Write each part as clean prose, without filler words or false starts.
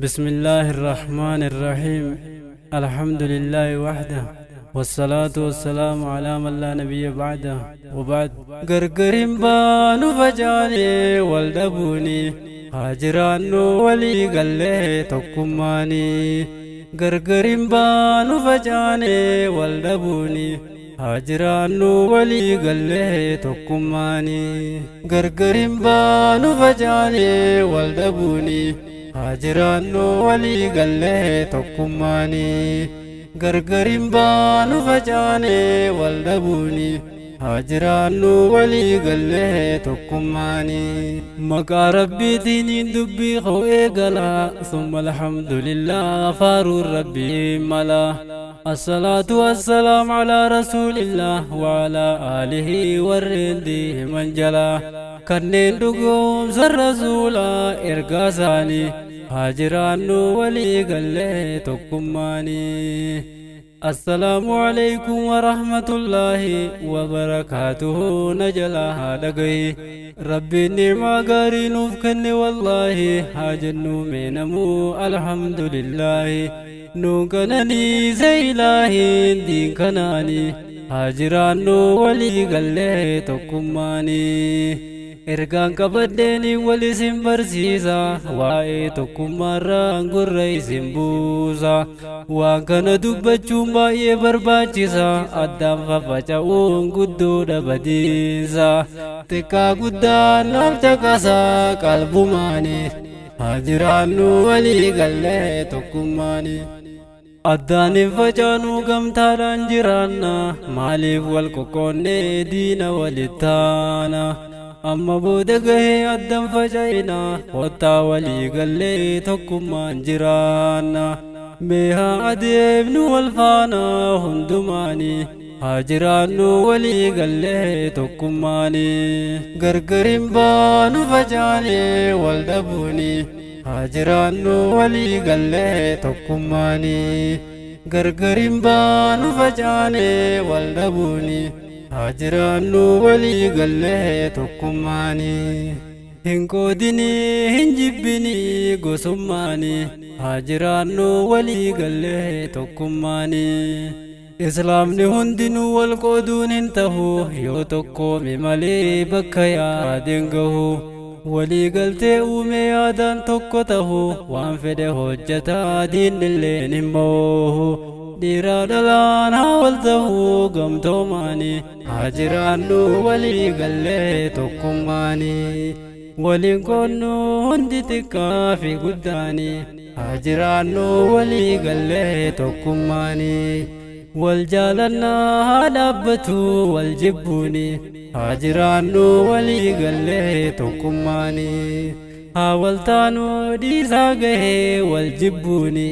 بسم الله الرحمن الرحيم. الحمد لله وحده، والصلاة والسلام على من لا نبي بعده، وبعد. Gargarin baanu facaanee wal dhabuuni, haa jiraannu walii gallee tokkummaanii. Gargarin baanu facaanee wal dhabuuni, haa jiraannu walii gallee tokkummaanii. Gargarin baanu facaanee wal dhabuuni, haa jiraannu walii gallee tokkummaanii. Gargarin baanu facaanee wal dhabuuni, haa jiraannu walii gallee tokkummaanii. Maqaa Rabbiitiin dubbii koo eegala. Summa alhamdulillah, faaruun Rabbii mala. الصلاة والسلام على رسول الله وعلى آله warreen deeman jala kanneen dhugoomsa rasuula ergaa isaanii, haa jiraannu walii gallee tokkummaanii. السلام عليكم ورحمة الله وبركاته. نجلا هادقي ربي نعمة غاري نوف كني، والله هاجنو مينمو الحمد لله. نو كنني زي إلهي دين كناني، هاجرانو ولي قلي tokkummaanii. Ergaan qabadheeni wal isin barsiisa, waa'ee tokkummaarraan gurra isin buusa. Waan kana dubbachuun baay'ee barbaachisa, addaan faffaca'uun guddoodha badiisa. Xiqqaa guddaan naaf caqasa qalbumaani, haa jiraannu walii gallee tokkummaani. Addaan hin facaanuu, gamtaadhaan jiraanna, maaliif wal qoqqoonnee diina walittaana? Amma booda gahee addan faca'ina, kottaa walii gallee tokkummaan jiraanna. Mee haa adeemnu wal faana hundumaani, haa jiraannu walii gallee tokkummaani. Gargarin baanu facaanee wal dhabuuni, haa jiraannu walii gallee tokkummaani. Gargarin baanu facaanee wal dhabuuni, haa jiraannu walii gallee tokkummaani. Hin qoodinii, hin jibbinii gosummaani, haa jiraannu walii gallee tokkummaani. Islaamni hundinuu wal qooduun hin tahu, yoo tokkoome malee bakka yaadeen gahu. Walii galtee uume yaadaan tokko tahu, waan fedhe hojjetaa diinilleen hin moohu. Dhiiraa dhalaan haa wal tahuu gamtoomaani, haa jiraannu walii gallee tokkummaani. Waliin qoonnu hundi xiqqaa fi guddaani, haa jiraannu walii gallee tokkummaani. Wal jaalannaa haa dhaabbatu wal jibbuuni, haa jiraannu walii gallee tokkummaani. Haa wal taanuu dhiisaa gahee wal jibbuuni,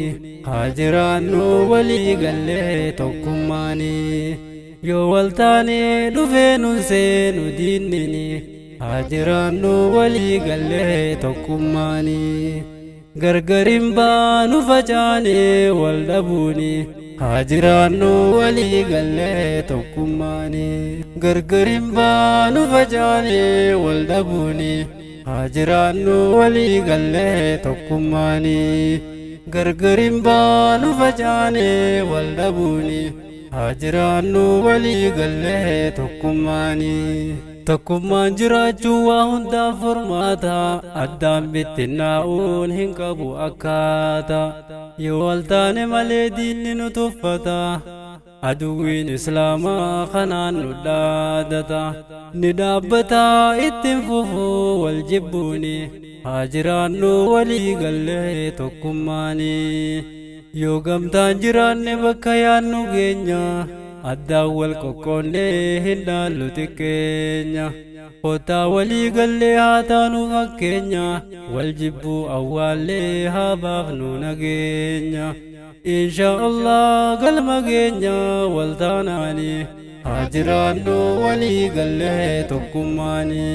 haa jiraannu walii gallee tokkummaani. Yoo wal taanee dhufee nun seenu diinnini, haa jiraannu walii gallee tokkummaani. Gargarin baanu facaanee wal dhabuuni, haa jiraannu walii gallee tokkummaani. Gargarin baanu facaanee wal dhabuuni, haa jiraannu walii gallee tokkummaani. Gargarin baanu facaanee wal dhabuuni, haa jiraannu walii gallee tokkummaani. Tokkummaan jiraachuu waa hundaaf furmaata, addaan bittinnaa'uun hin qabu akkaata. Yoo wal taane malee diinni nu tuffata, aduwwiin Islaamaa kanaan nu dhaadata. Ni dhaabbata ittiin fufuu wal jibbuuni, haa jiraannu walii gallee tokkummaani. Yoo gamtaan jiraanne bakka yaannu geenya, addaan wal qoqqoonnee hin dhaallu xiqqeenya. Kottaa walii gallee haa taanu fakkeenya, wal jibbuu awwaallee haa baafnu nageenya. Insha Allah galma geenya wal taanaani, haa jiraannu walii gallee tokkummaani.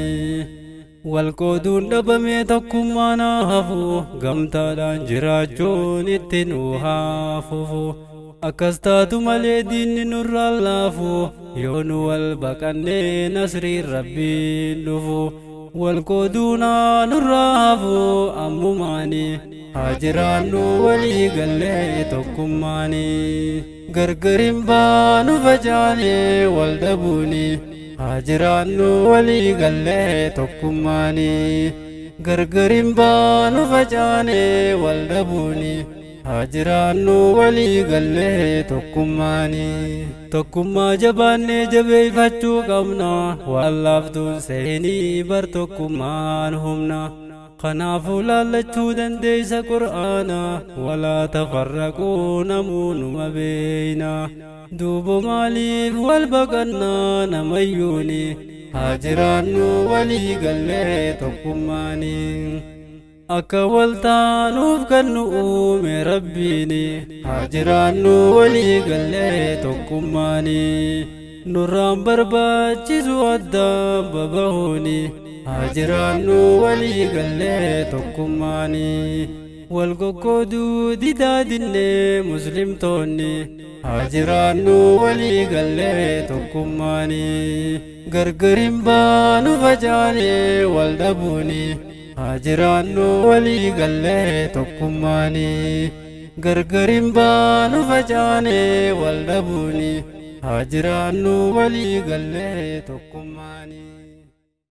Wal qooduun dhabamee tokkummaan haa hafu, gamtaadhaan jiraachuun itti nu haa fufu. Akkas taatu malee diinni nurraan laafu, yoo nu wal baqannee nasriin Rabbiin dhufu. Wal qooduunaa nurraa hafu ammumaani, haa jiraannu walii gallee tokkummaani. Gargarin baanu facaanee wal dhabuuni, haa jiraannu walii gallee tokkummaani. Gargarin baanu facaanee wal dhabuuni, haa jiraannu walii gallee tokkummaani. Tokkummaa jabaannee jabeeffachuu qabna, waan laaftuun seenii bar tokkummaan humna. Kanaafuu laallachuu dandeeysa Qur'aana, walaa tafarraquu namuu numa beeyna. Duuba maaliif wal baqannaa namayyuuni? Haa jiraannu walii gallee tokkummaani. Akka wal taanuuf kan nu uume Rabbiini, haa jiraannu walii gallee tokkummaani. Nurraan barbaachisu addaan babahuuni, haa jiraannu walii gallee tokkummaani. Wal qoqqooduu didaa dinnee muslimtoonni, haa jiraannu walii gallee tokkummaani. Gargarin baanu facaanee wal dhabuuni, haa jiraannu walii gallee tokkummaani. Gargarin baanu facaanee wal dhabuuni, haa jiraannu walii gallee tokkummaani.